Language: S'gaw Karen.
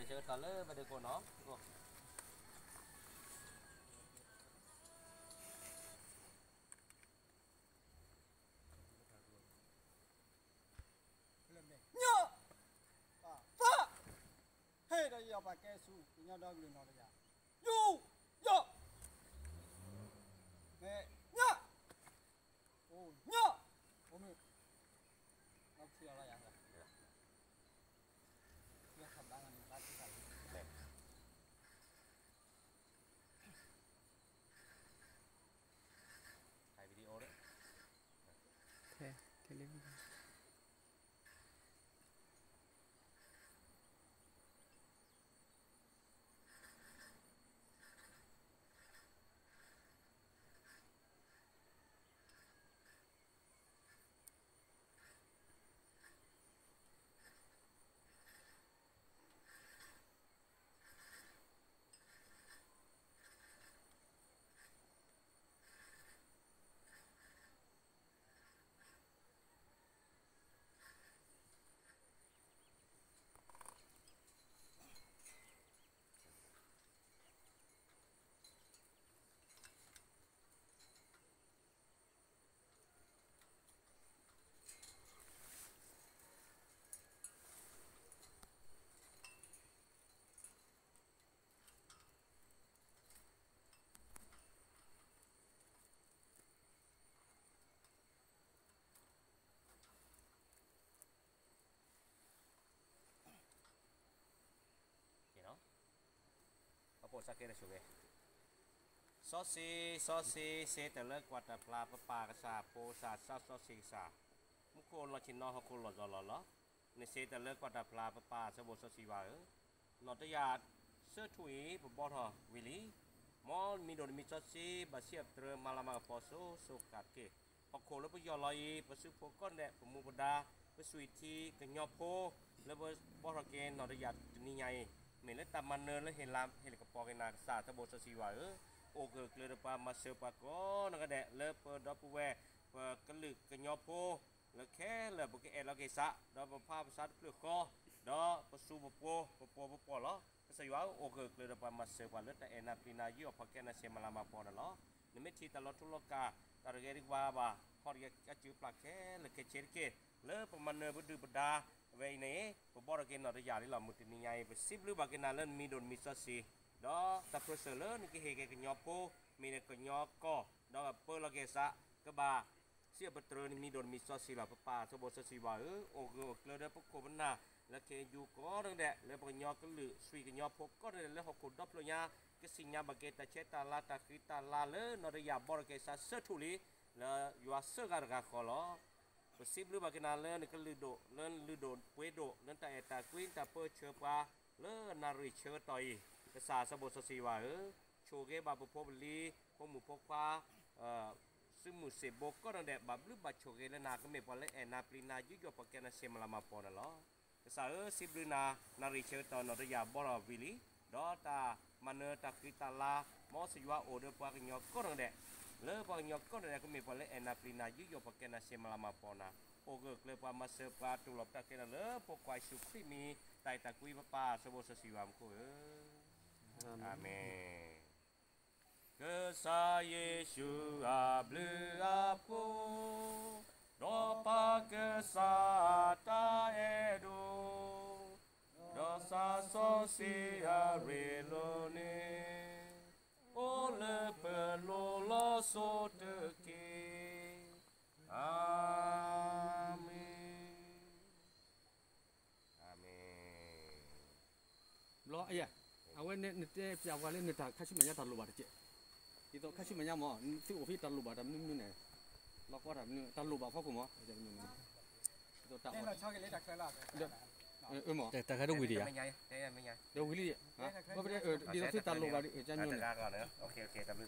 ဆၢကတီၢ်လၢပဒိၣ်ကိးနီၤ, ညၣ်, သၣ်, ဟဲဒီးယီၤပာ်ကဲဆူ ကညီဒီကလုာ်နီၢ်တယၢ်, ယူၢ်, ယီၢ်, မဲာ်, ညၣ်, အိၣ်, ညၣ်, အိၣ်မ့ၢ်, လီၤခံအီၤလီၤယၤ, ယခါဘၣ်န့ၣ်ဘၣ်သ့ၣ်တဖၣ်လီၤ, ถ่ายวิดีโอด้วย, အပိာ်စးကဲတဆိးဝဲ, စီဆှံ, စီဆှံ, စ့တၢ်လၢကွၢ်တၢ်ဖျါ ပပၢ်ကစၢ်, ဖိကစၢ်, စီစီဆှံကစၢ်, မူခိၣ်လီၤဆ့ၣ်နီၤ ဟီၣ်ခိၣ်လီၤစှၤလီၤလီၤ, နစ့တၢ်လၢကွၢ်တၢ်ဖျါ ပပၢ်စီဘိစီဆှံယွၤဧၢ, နီၢ်တယၢ်ဆၢထူၣ်အံၤ ပဘီထီၣ်ဝံၤလံ, မ်နမံၤဒိၣ်နမံၤစီဆှံ ဘၣ်စံးအပတြၢၤ မၤလၤမၤကပီၤစိၤစိၤဃၣ်ဃၣ်တက့ၢ်. ဟီၣ်ခိၣ်လၢပယီၢ်လီၤအံၤ ပစုဖိကိးဂၤဒဲး ပမူပဒါ ပသွံၣ်ထံကညီဖိ လၢပဘီထီၣ်က့ၤနီၢ်တယၢ်တနံၤညါအံၤ, မ့ၢ်လၢတၢ်မၤနၢၤလၢဟ့ၣ်လၤဟ့ၣ်ကပီၤက့ၤနၤ ကစၢ်စီဘိစီဆှံယွၤဧၢ, အိၣ်ဂၢၢ်ကျၢၤဒီးပှၤမၤစၢၤပှၤကိးဂၤဒဲး လၢပဒီပုၢ်ဝဲၢ် ပကလုာ်ကညီဖိ လၢခဲလၢာ်ပကအဲၣ်လီၤက့ၤစး ဒီးပဖးပဆါတဖျၢၣ်ဃီ, ဒီးပစူပပှိၤ ပပှိၤပပှီၢ်လီၤ. ကစၢ်ယွၤဧၢ, အိၣ်ဂၢၢ်ကျၢၤဒီးပှၤမၤစၢၤပှၤလၢတၢ်အဲၣ်နၤပျံၤနၤ ယူးယီၣ်ပှၤကဲနၤ ဆဲးမၤလၤမၤကပီၤန့ၣ်လီၤ. နမ့ၢ်ထံၣ်တၢ်လီၤထူလီၤကၢ် တၢ်တဂ့ၤတဝါဘၣ် ဟီၣ်တဂ့ၤကစၢ်ကၢ်ပျၢ်ခဲလၢာ် ကဲဆ့တက့ၢ်. လၢပမၤနၢၤပဒုၣ်ပဒါ အဝဲအံၤန့ၣ် ပဘီထီၣ်က့ၤနီၢ်တယၢ်လံလီၤ. မုၢ်တနံၤညါအံၤ ပစံးဘျုးဘၣ်က့ၤနၤလၢနမံၤဒိၣ်နမံၤစီဆှံ ဒီးတၢ်ပၢၢ်ဆၢလၢနကဟ့ၣ်က့ၤကညီဖိ မ့ၢ်ဒီးကညီကီၢ် ဒီးပၢလီၤက့ၤစး ကဘၣ် စံးအပတြၢၤနမံၤဒိၣ်နမံၤစီဆှံလီၤ. ပပၢ်စီဘိစီဆှံယွၤဧၢ, အိၣ်ဂၢၢ်အိၣ်ကျၢၤဒီးပခိၣ်ပနၢ် လၢခဲအံၤယူၤကိးဂၤဒဲး လၢပကညီကလုာ် သွံၣ်ကညီဖိကိးဂၤဒဲး လၢဟီၣ်ခိၣ်ဒီဖျၢၣ်ညါ ကသ့ၣ်ညါဘၣ်က့ၤတၢ်ဆဲးတၢ်လၤ တၢ်ဃံတၢ်လၤလၢနီၢ်တယၢ်ဘီထီၣ်က့ၤစးဆၢထူၣ်လံ လၢယွၤဆၢဂၤတဂၤဃီလီၤ. ပစံးဘျုးဘၣ်က့ၤနၤလၢနကလုာ်ဒိၣ် လၢနလုၢ်ဒိၣ်ပှ့ၤဒိၣ် လၢနတၢ်အဲၣ်တၢ်ကွံ နတၢ်ပၢၢ်ဆၢပှၤ လၢနၣ်ရံၣ်ဆၢကတီၢ်အံၤ, ကစၢ်စီဘိစီဆှံယွၤဧၢ, ဆိၣ်ဂ့ၤဘၣ်ပဖိပလံၤ ဖိမုၣ်ဖိခွါ သုးမုၢ်သံၣ်ဘိကိးဂၤဒဲး ဘၣ်ဘျုးဘၣ်ဆိၣ်ဂ့ၤလၢနၤ ကမ့ၢ်ပှၤလၢအဲၣ်နၤပျံၤနၤ ယူးယီၣ်ပှၤကဲနၤ ဆဲးမၤလၤမၤကပီၤန့ၣ်လီၤ. ကစၢ်ဧၢ, စံးဘျုးနၤ နၣ်ရံၣ်ဆၢကတီၢ်နီၢ်တယၢ်ဘီထီၣ်ဝံၤလံ, ဒီးတၢ်မၤနၢၤတၢ်ဃံတၢ်လၤ မ်ကစၢ်ယွၤအိၣ်ဒီးပှၤကညီကိးဂၤဒဲး, လၢပှၤကညီကိးဂၤဒဲး ကမ့ၢ်ပှၤလၢအဲၣ်နၤပျံၤနၤ ယူးယီၣ်ပှၤကဲနၤ ဆဲးမၤလၤမၤကပီၤနၤ, အိၣ်ဂၢၢ်ကျၢၤပှၤမၤစၢၤပှၤ တူၢ်လိာ်ပတၢ်ကဲနၤလၢဖိခွါယ့ၣ်ၡူးခရံာ်မံၤ တၢ်အဲၣ်တၢ်ကွံ ပပၢ်စီဘိစီဆှံယွၤမူခိၣ်ဧၢ, အၤမ့ၣ်. ကစၢ်ယ့ၣ်ၡူးအဘျုးအဖှိၣ်, ဒီးပၢ်ကစၢ်အတၢ်အဲၣ်ဒိၣ်, ဒီးသးစီဆှံအရ့လိာ်န့ၣ်, အိၣ်လၢပလိၤလီၤစိၤတက့ၢ်, အၤမ့ၣ်. အၤမ့ၣ်. ဘျီ, အဝဲန့ၣ် နတဲပျးပှၤလၢနတၢ်ခါဆူမဲာ်ညါတၢ်လိၣ်ဘၣ်တက့ၢ်. ဒ်သိးခါဆူမဲာ်ညါမ့ၢ် သုအိၣ်ဖဲတၢ်လိၣ်ဘၣ်တၢ်မနုၤမနုၤန့ၣ်, လီၤကီတၢ်မနုၤ တၢ်လိၣ်ဘၣ်ဖီခိၣ်မ့ၢ်, တၢ်, တၢ်ခဲဒ်ဝံၤဒံးဧါ, ဒီးဝံၤလံ, ဒ်သိးသုတၢ်လိၣ်ဘၣ်ဒ်န့ၣ်